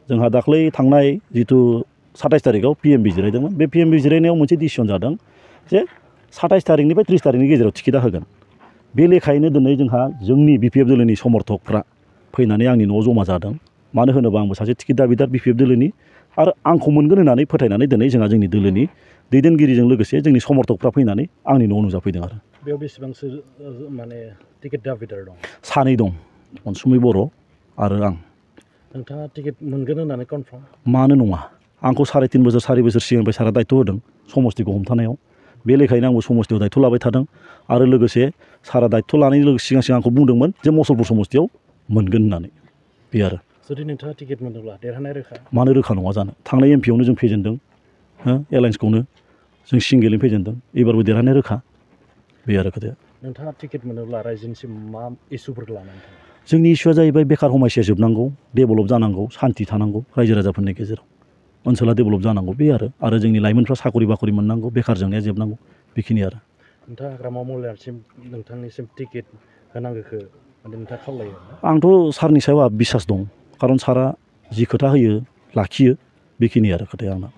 जोंहा दाख्लै थांनाय जिथु 27 तारिखआव पिएमबि जिरायदोंमोन बे पिएमबि जिरायनायाव मोनसे डिसिसन जादों जे 27 तारिखनिफ्राय 30 तारिखनि गेजेराव टिकेटआ होगोन बे लेखायैनो दिनै जोंहा जोंनि बिपिएफ दोलोनि समर्थकफ्रा फैनानै आंनि न'आव जमा जादों मानो होनोबा आंबो सासे टिकेट दाबिदार बिपिएफ दोलोनि आरो आंखौ मोनगोन होननानै फोथायनानै दिनै जोंहा जोंनि दोलोनि दैदेनगिरिजों लोगोसे जोंनि समर्थकफ्रा फैनानै आंनि न'आव नुजाफैदों आरो बेयाव बेसेबांसो माने टिकेट दाबिदार दं सानै दं अनसुमै बर' आरो आं नोंथाङा टिकेट मोनगोन होननानै कनफार्म मानो नङा आंखौ 3.5 बोसोर 4 बोसोर सिगांनिफ्राय सारा दायथ' होदों समस्तिखौ हमथानायाव बे लेखायैनो आंबो समस्तियाव दायथ' लाबाय थादों आरो लोगोसे सारा दायथ' लानायनि सिगां आंखौ बुंदोंमोन जे मसलपुर समस्तियाव मोनगोन होननानै बे आरो जुदि नोंथाङा टिकेट मोनोब्ला देरहानाय रोखा मानो रोखा नङा जानो थांनाय एमपियावनो जों फेजेनदों एलायन्सखौनो जों सिंगेलैनो फेजेनदों एबारबो देरहानाय रोखा बे आरो खोथाया नोंथाङा टिकेट मोनोब्ला रायजोनिसिम मा इसुफोरखौ लानानै थाङो जोंनि इसुआ जाहैबाय बेखार समस्या जोबनांगौ डेभेलप जानांगौ सान्थि थानांगौ रायजो राजाफोरनि गेजेराव ओनसोला डेभेलप जानांगौ बे आरो जोंनि लाइमोनफ्रा साखरि बाखरि मोननांगौ बेखार जेंनाया जोबनांगौ बेखिनि आरो नोंथाङा हाग्रामा महिलारिसिम नोंथांनिसिम टिकेट होनांगौखौ माने नोंथाङा खावलायो आंथ' सारनि सायाव आंहा बिसास दं खारन सारा जि खोथा होयो लाखियो बेखिनि आरो खोथाया आंना